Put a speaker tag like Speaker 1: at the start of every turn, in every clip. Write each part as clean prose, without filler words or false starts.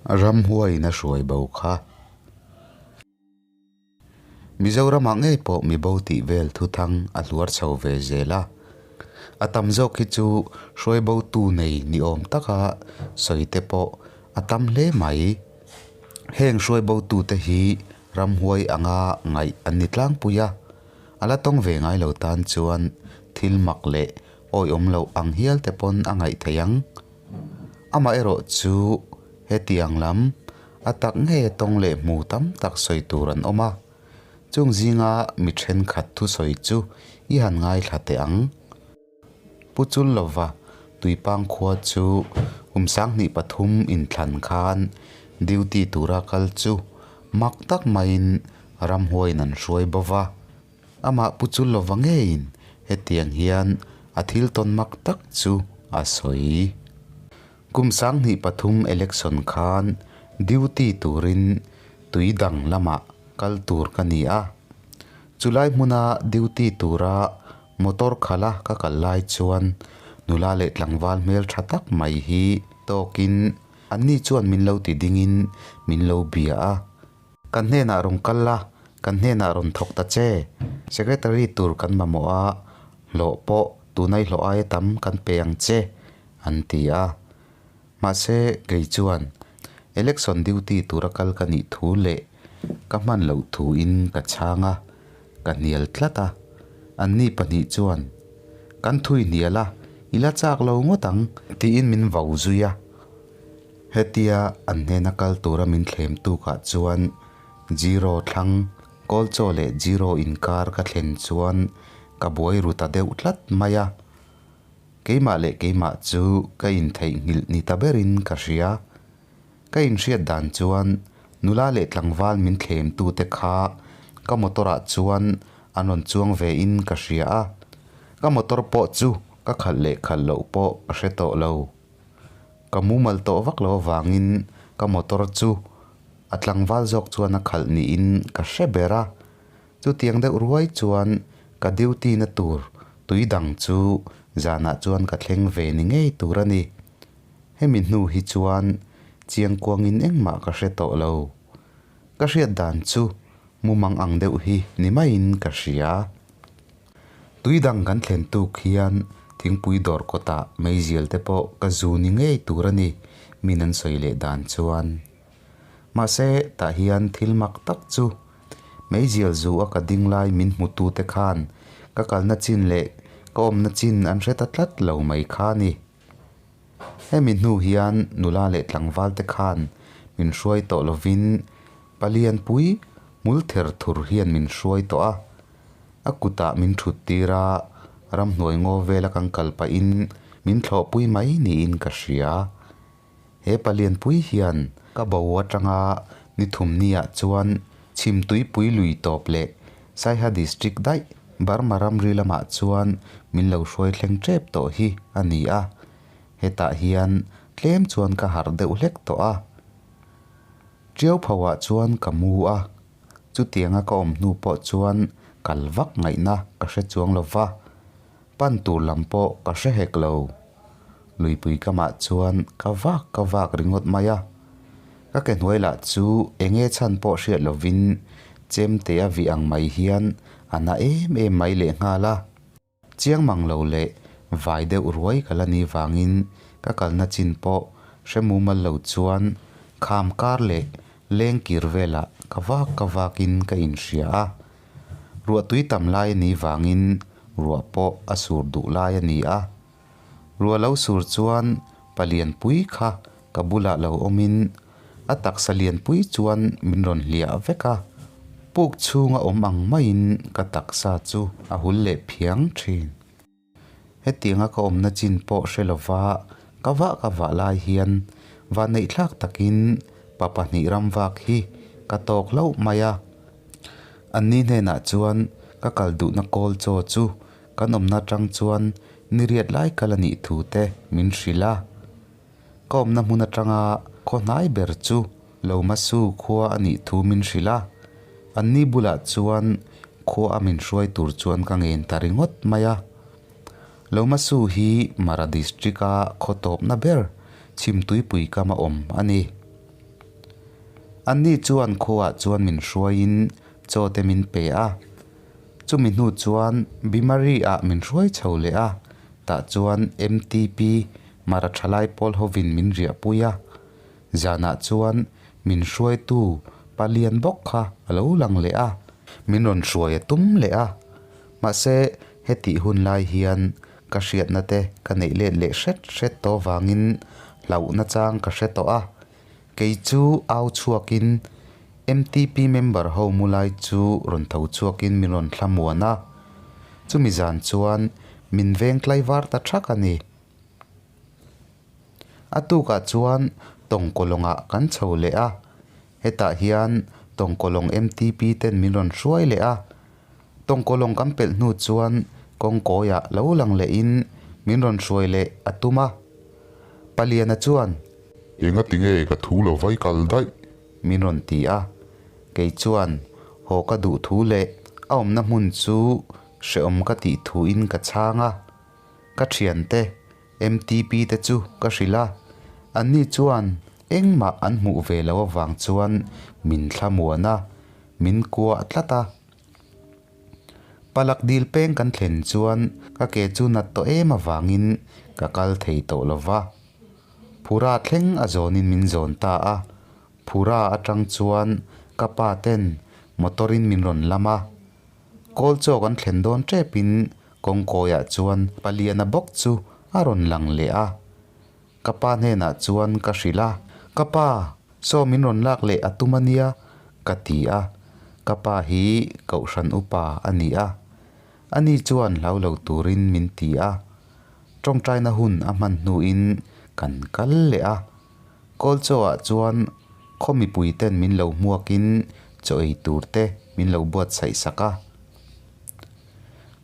Speaker 1: Ramhuaiin a hruai bo kha. Mizoramah ngei pawh mibo tih vel thuthang a hluar chho ve zel a. A tam zawk hi chu hruai bo tu nei ni awm taka sawi te pawh a tam hle mai. Heng hruai bo tute hi ramhuai anga ngaih an ni tlangpui a, a la tawng ve ngai lo tan chuan thil mak leh awihawm loh ang hial te pawn a ngaih theih ang. Amaherawh chu hetiang lam a tak ngei a tawng leh hmu tam tak sawi tur an awm a, chung zinga mi thenkhat thusawi chu i han ngaithla teh ang. Pu Chullova Tuipang khua chu kum 2003 inthlan khan duty tura kal chu mak tak maiin ramhuaiin an hruai bo va. Amah Pu Chullova ngeiin hetiang hian a thil tawn mak tak chu a sawi. Kum 2003 election khan duty turin tui dang lamah kal tur ka ni a. Chulai hmuna duty tura Motor khalh a ka kal lai chuan nula leh tlangval hmel tha tak mai hi tawkin anni chuan min lo ti dingin min lo bia a. Kan hnenah rawn kal la, kan hnenah rawn thawk ta che. Secretary tur kan mamawh a, hlawh pawh tunai hlawh aia tam kan pe ang che, an ti a. Mahse kei chuan election duty tura kal ka nih thu leh ka hman loh thuin ka chhang a, ka hnial tlat a. Anni pahnih chuan, Kan thui hnial a, i la chak lo ngawt ang, tiin min vau zui a. Hetia an hnena kal tura min thlem tukah chuan Zero thlang Kawlchaw leh Zero inkar ka thlen chuan ka buai ru ta deuh tlat mai a. Keimah leh keimah chu ka intheihnghilh ni ta berin ka hria. Ka inhriat dan chuan nula leh tlangval min thlemtute kha ka motor ah chuan an rawn chuang ve in ka hria a. Ka motor pawh chu ka khalh leh khalh loh pawh ka hre tawh lo. Ka mumal tawh vak lo avangin ka motor chu a tlangval zawk chuan a khalh niin ka hre ber a. Chutiang deuh ruai chuan ka duty na tur tui dang chu zanah chuan ka thleng ve ni ngei tur a ni. Hemi hnu hi chuan chiangkuangin engmah ka hre tawh lo. Ka hriat dan chu mumang ang deuh hi ni maiin ka hria. Tui dang kan thlen tuk hian thingpui dawr kawtah meizial te pawh ka zu ni ngei tur a ni, min an sawi leh dan chuan. Mahse, tah hian thil mak tak chu meizial zu a ka ding lai min hmutute khan ka kalna chin leh ka awmna chin an hre ta tlat lo mai kha a ni. Hemi hnu hian nula leh tlangval te khan min hruai tawh lovin palianpui hmul ther thur hian min hruai tawh a. A kutah min thut tir a, ramhnuai ngaw vela kan kal pahin min thlawhpui mai niin ka hria. He palianpui hian ka bo atanga ni thumniah chuan Chhimtuipui lui tawp leh Saiha District daih Burma ramri lamah chuan min lo hruai thleng tep tawh hi a ni a. Hetah hian tlem chuan ka harh deuh hlek tawh a. Tiauphoah chuan ka mu a, chutianga ka awm hnu pawh chuan kal vak ngaihna ka hre chuang lo va. Pan tur lam pawh ka hre hek lo. Luipui kamah chuan ka vak ka vak ringawt mai a. Ka ke hnuai lah chu enge chhan pawh hriat lovin chemte a vih ang mai hian a na em em mai lehnghal a. Chiang mang lo leh vai deuh ruai ka la ni vangin ka kalna chin pawh hre mumal lo chuan kham kar leh leng kir velah ka vak ka vakin ka inhria a. Ruah tui tam lai a nih vangin ruah pawh a sur duh lai a ni a. Ruah lo sur chuan palianpui kha ka bulah lo awmin a taksa lianpui chuan min rawn hliah vek a. Puk chhunga awm ang maiin ka taksa chu a hul leh phiang thin. Hetianga ka awmna chin pawh hre lova ka vah ka vah lai hian vanneihthlak takin pa pahnih ram vak hi ka tawk hlauh mai a. Anni hnenah chuan ka kal duhna kawl chaw chu kan awmna atang chuan niriat lai kal a nih thu te min hrilh a. Ka awmna hmun atanga khaw hnai ber chu Lomasu khua a nih thu min hrilh a. Anni bulah chuan khua a min hruai tur chuan ka ngen ta ringawt mai a. Lomasu hi Mara District-a khaw tawpna ber Chhimtuipui kama awm a ni. Anni chuan khuaah chuan min hruaiin chaw te min pe a. Chumi hnu chuan Bimari-ah min hruai chho leh a, tah chuan MTP Mara thalai pawl hovin min riahpui a. Zanah chuan min hruaitu pa lian bawk kha a lo lang leh a, min rawn hruai a tum leh a. Mahse, hetih hun lai hian ka hriatna te ka neih let leh hret hret tawh vangin hlauhna chang ka hre tawh a. Kei chu au chhuakin MTP member ho mu lai chu rawn tho chhuakin min rawn thlamuan a. Chumi zan chuan min veng tlaivar ta thak a ni. A tukah chuan tawngkawlawngah kan chho leh a, hetah hian tawngkawlawng MTP ten min rawn hruai leh a. Tawngkawlawng kan pelh hnu chuan kawngkawiah lo lang lehin min rawn hruai leh a tum a. Paliana chuan.
Speaker 2: Engati nge ka thu lo vai kal daih?
Speaker 1: Min rawn ti a. Kei chuan haw ka duh thu leh a awmna hmun chu hrehawm ka tih thuin ka chhang a. Ka thiante MTP te chu ka hrilh a, anni chuan engmah an hmuh ve loh avang chuan min thlamuan a, min kuah tlat a. Palak dil peng kan thlen chuan ka ke chu nat tawh em avangin ka kal thei tawh lo va. Phura thleng a zawnin min zawn ta a, Phura atang chuan ka pa ten motor in min rawn lam a. Kawl chaw kan thlen dawn tepin kawngkawiah chuan Paliana bawk chu a rawn lang leh a. Ka pa hnenah chuan ka hrilh a, Ka pa, saw min rawn lak leh a tum a nia, ka ti a. Ka pa hi Kohhran upa a ni a. Ani chuan hlau lo turin min ti a. Tawngtaina hun a hman hnuin kan kal leh a. Kawl chaw-ah chuan khaw mipui ten min lo hmuakin chaw ei tur te min lo buatsaih sak a.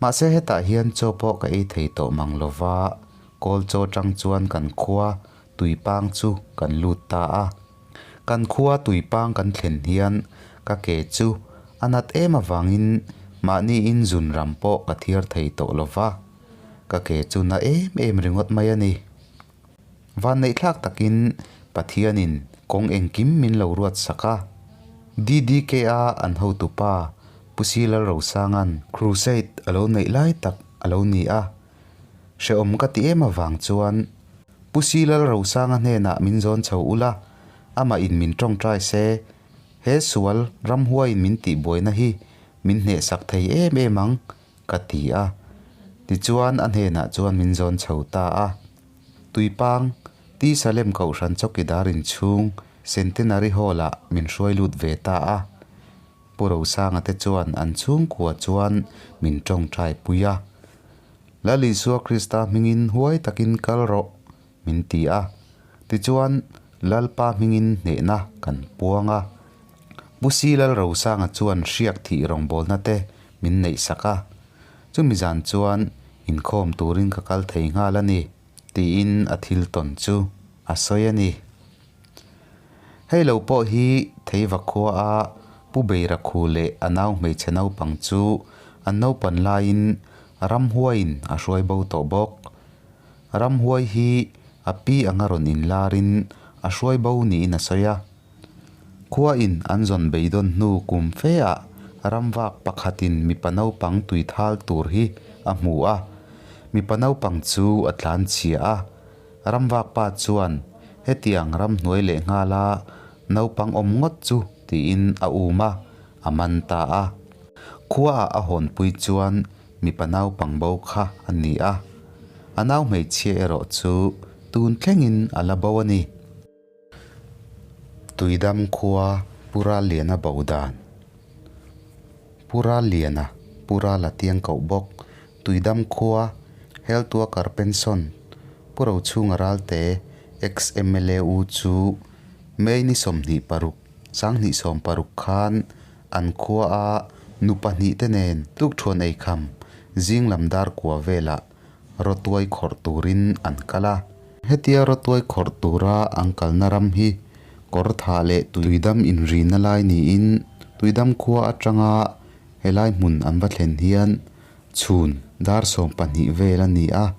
Speaker 1: Mahse hetah hian chaw pawh ka ei thei tawh mang lo va, kawl chaw tang chuan kan khua tuipang chu kan lut ta a. Kan khua tuipang kan thlen hian ka ke chu a nat em avangin mahniin zun ram pawh ka thiar thei tawh lo va, ka ke chu na em em ringawt mai a ni. Vanneihthlak takin Pathianin kawng engkim min lo ruat sak a. DDK-a an hotupa Pu Si Lalrosanga'n crusade a lo neih lai tak a lo ni a. Hrehawm ka ti em avang chuan Pu Si Lalrosanga hnenah min zawn chho ula, amah in min tawngtai se, he sual ramhuaiin min tihbuaina hi min hnehsak thei em em ang ka ti a. Tichuan a hnenah chuan min zawn chho ta a. Tuipang, T Salem Kohhran Chawkidar inchhung Centenary Hall-ah min hruai lut ve ta a. Pu Rosanga te chuan an chhungkua chuan min tawngtai pui a. Lal Isua Krista hmingin huai takin kal rawh, min ti a. Tichuan, Lalpa hmingin hnehna kan puang a. Pu Si Lal Rosanga chuan hriak thih rawngbawlna te min neih sak a. Chumi zan chuan inkhawm turin ka kal thei nghal a ni, tiin a thil tawn chu a sawi a ni. Hei lo pawh hi Theiva khua a Pu Beira khu leh a nau hmeichhe naupang chu an naupan laiin ramhuaiin a hruai bo tawh bawk. Ramhuai hi a pi anga rawn inlarin a hruai bo niin a sawi a. Khuain an zawn beidawn hnu kum fe ah ramvak pakhatin mipa naupang tui thal tur hi a hmu a, mipa naupang chu a tlan chhia a. Ramvak pa chuan hetiang ramhnuai leh nghala naupang awm ngawt chu tiin a um a, a man ta a. Khuaah a hawnpui chuan mipa naupang bo kha a ni a, a nau hmeichhia erawh chu tun thlengin a la bo a ni. Tuidam khua Pu Ralliana bo dan. Pu Ralliana, Pu Rala tiang koh bawk, Tuidam khua Health Worker Pension Pu Rochhunga Ralte, ex-MLA u chu May ni 26, 2016 khan an khua a nu pahnih te nen tukthuan eikham zing lam dar kua velah rawtuai khawrh turin an kal a. Hetia rawtuai khawrh tura an kalna ram hi kawr tha leh tuidam inrina lai niin Tuidam khua atanga helai hmun an va thlen hian chhun dar 12 vel a ni a.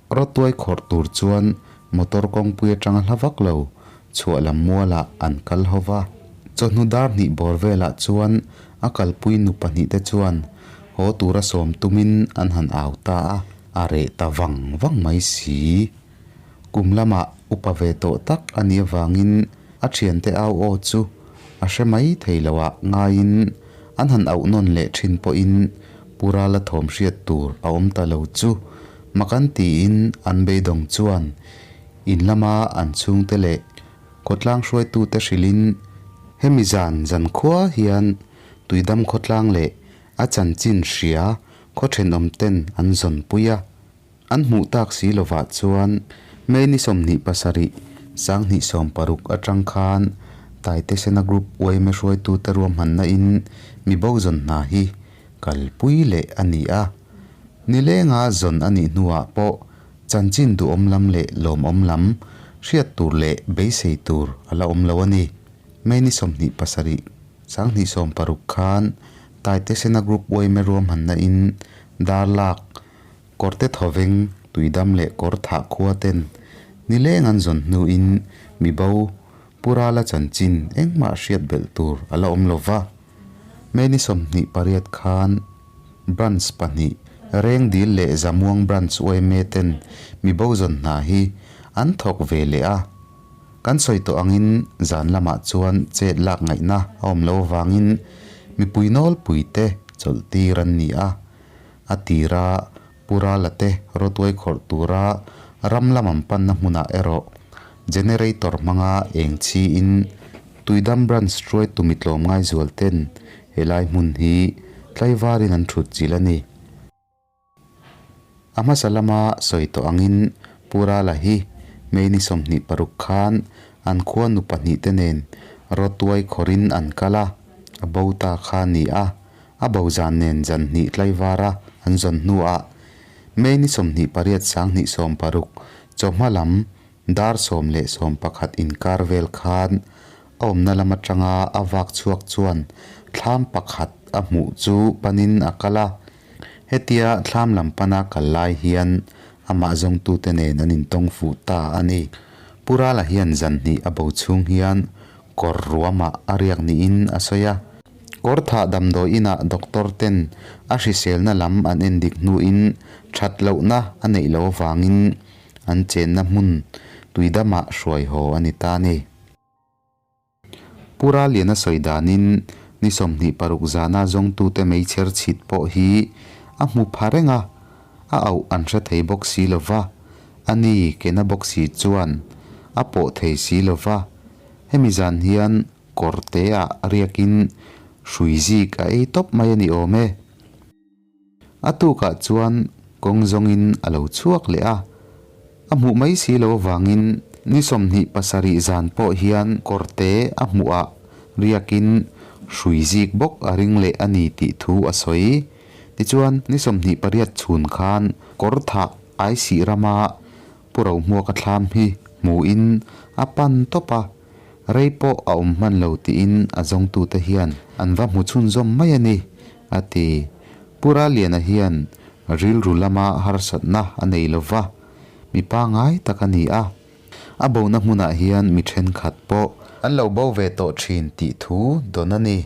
Speaker 1: Rawtuai khawrh tur chuan motor kawngpui atanga hla vak lo chhuah lam mualah an kal ho va. Chawhnu dar hnih bawr velah chuan a kalpui nu pahnihte chuan haw tura sawm tumin an han au ta a, a reh ta vang vang mai si. Kum lamah upa ve tawh tak a nih avangin a thiante au aw chu a hre mai thei lo ah ngaiin an han auh nawn leh thin pawhin Pu Rala thawm hriat tur a awm ta lo chu mak an tiin an beidawng chuan in lama an chhungte leh khawtlang hruaitute hrilhin hemi zan zan khua hian Tuidam khawtlang leh a chanchin hria khaw thenawmten an zawnpui a. An hmuh tak si lovah chuan May ni 27, 2060 atang khan Taitesena Group yma hruaitute ruahmanna in mi bo zawn hna hi kalpui leh a ni a. Nilenga zawn a nih hnuah pawh chanchin duhawm lam leh lawmawm lam hriat tur leh beisei tur a la awm lo a ni. May ni 27, 2060 khan Taitesena Group yma ruahmanna in Darlak Kawrte thawveng, tuidam leh kawr thah khua ten nileng an zawn hnuin mi bo Pu Rala chanchin engmah hriat belh tur a la awm lo va. May ni 28 khan Branch pahnih, Rengdil leh Zamuang Branch yma ten mi bo zawn hna hi an thawk ve leh a. Kan sawi tawh angin zan lamah chuan chet lak ngaihna a awm lo avangin mipui nawlpui te chawlh tir an ni a. A tira Pu Rala te rawtuai khawrh tura ram lam an panna hmunah erawh generator hmanga eng chhiin Tuidam Branch hruaitu mi tlawmngai zual ten helai hmun hi tlaivarin an thut chilh a ni. A hmasa lama sawi tawh angin Pu Rala hi May ni 26 khan an khua nu pahnihte nen rawtuai khawrhin an kal a, a bo ta kha a ni a. A bo zan nen zan hnih tlaivara an zawn hnuah May ni 28 2060 chawhma lam dar 10 leh 11 inkar vel khan a awmna lam atanga a vak chhuak chuan thlam pakhat a hmuh chu panin a kal a. Hetia thlam lam pana kal lai hian amah zawngtute nen an intawng fuh ta a ni. Pu Rala hian zan hnih a bo chhung hian kawr ruamah a riak niin a sawi a. Kawr thah damdawi inah doctor ten a hriselna lam an endik hnuin that lohna a neih loh avangin an chenna hmun tuidamah hruai haw a ni ta a ni. Pu Raliana sawi danin ni 26 zana zawngtute meichher chhit pawh hi a hmu pha reng a, a auh an hre thei bawk si lo va, a ni kena bawk si chuan a pawh thei si lo va, hemi zan hian Kawrte ah riakin hrui zik a ei tawp mai a ni awm e. A tukah chuan kawng zawngin a lo chhuak leh a, a hmuh mai si lo avangin ni 27 zan pawh hian kawrte a hmuhah riakin hrui zik bawk a ring leh a ni tih thu a sawi. Tichuan ni 28 chhun khan kawr thah Aisih rama Pu Rohmuaka thlam hi hmuhin a pan tawp a, rei pawh a awm hman lo tiin a zawngtute hian an va hmu chhunzawm mai a ni, a ti. Pu Raliana hian rilru lama harsatna a nei lo va, mi pangngai tak a ni a. A bona hmunah hian mi thenkhat pawh an lo bo ve tawh thin tih thu dawn a ni.